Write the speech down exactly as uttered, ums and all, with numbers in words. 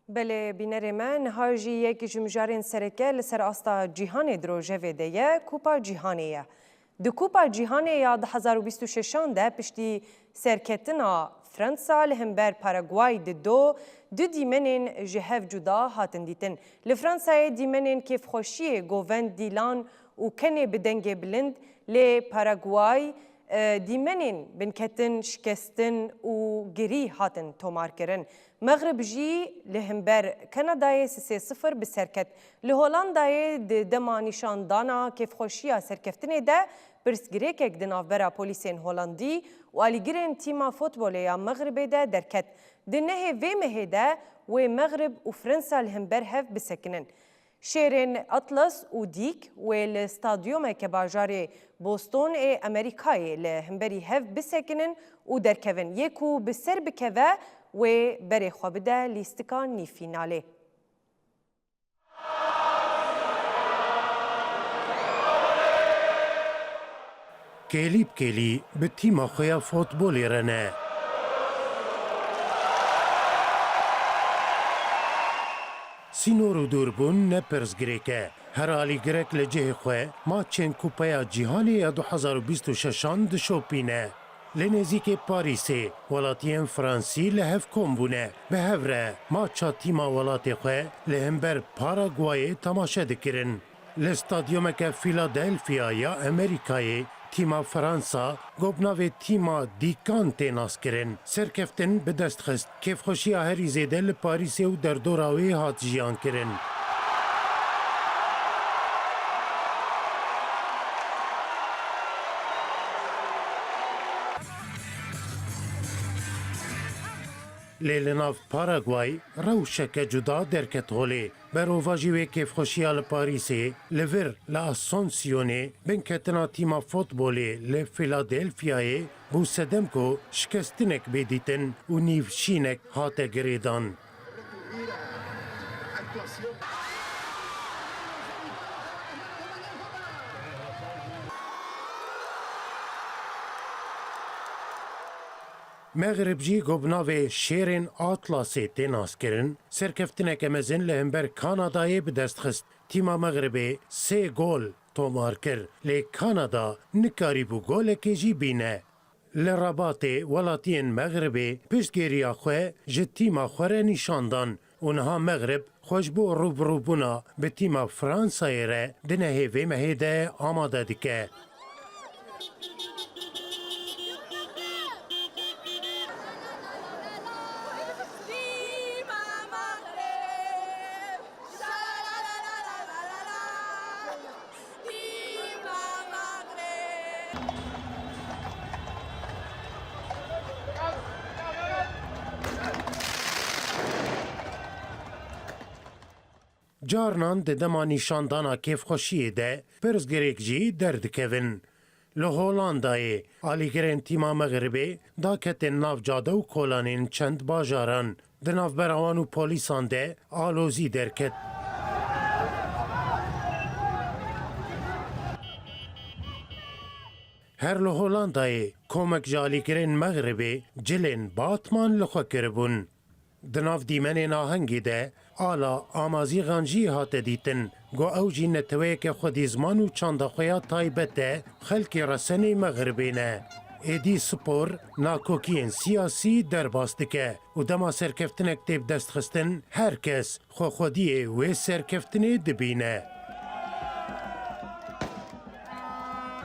Belê bînerê me, niha jî yek ji mijarên sereke li ser asta cîhanê di rojevê de ye, Kupa Cîhanê ye. Di Kupa Cîhanê ya du hezar û bîst û şeşan de piştî serketina Fransa li hember Paraguay di do, du dîmenên ji hev cuda hatin dîtin. Li Fransayê dîmenên kêfxweşiyê govend dîlan û kenê bi dengê bilind, lê Paraguay, e, dîmenên binketin, şikestin û girî hatin tomarkirin. Mexrib jî li hember Kanadayê sisê sifir bi ser ket. Li Holandayê di dema nîşandana kêfxweşiya serkeftinê de pirsgirêkek di navbera polîsên Holandî û alîgirên tîma fotbolê ya Mexribê de derket. Di nehê vê mehê de wê Mexrib û Fransa li hember hev bisekinin. Şêrên Atlas û dîk wê li stadyumeke bajarê Boston ê Amerîkayê li hemberî hev bisekinin û derkevin. Yê ku bi ser bikeve, wê berê xwe bide lîstika nîvfînalê. Kêlî bi kêlî bi tîma xwe ya fotbolê re ne. Sînor û dûrbûn ne pirsgirêk e. Her alîgirek li cihê xwe maçên Kupeya Cîhanê ya du hezar û bîst û şeşan dişopîne. Li nêzîkê Parîsê welatiyên Fransî li hev kom bûne. Bi hev re maça tîma welatê xwe li hember Paraguayê temaşe dikirin. Li stadyumeke Filadelfya ya Amerîkayê tîma Fransa go bi navê tîma Dîkan tê naskirin. Serkeftin bi dest xist. Kêfxweşiya herî zêde li Parîsê û derdora wê hat jiyan kirin. Lê li nav Paraguay rewşeke cuda derket holê. Berovajî wê kêfxweşiya li Parîsê, li vir li Asunsyonê, binketina tîma fotbolê li Filadelfyayê bû sedem ku şikestinek bê dîtin û nîvşînek hate girêdan. Mexrib jî ku bi navê Şêrên Atlasê tê naskirin, serkeftineke mezin li hember Kanadayê bi dest xist. Tîma Mexribê sê gol tomar kir, lê Kanada nikarîbû golekê jî bîne. Li Rebatê welatiyên Mexribê piştgiriya xwe ji tîma xwe re nîşan dan û niha Mexrib xwe ji bo rûbirûbûna bi tîma Fransayê re di nehê vê mehê de amade dike. Carnan di dema nîşandana kêfxweşiyê de pirsgirêk jî derdikevin. Li Holandayê alîgirên tîma Mexribê daketin nav cade û kolanên çend bajaran. Di navbera wan û polîsan de alozî derket. Her li Holandayê komek ji alîgirên Mexribê cilên Batman li xwe kiribûn. Di nav dîmenên ahengê de ala Amazîgan jî hate dîtin, ku ew jî neteweyeke xwedî ziman û çanda xwe ya taybet e, xelkê resenê Mexribê ne. Êdî spor nakokiyên siyasî derbas dike û dema serkeftinek tê bi dest xistin, her kes xwexwediyê wê serkeftinê dibîne.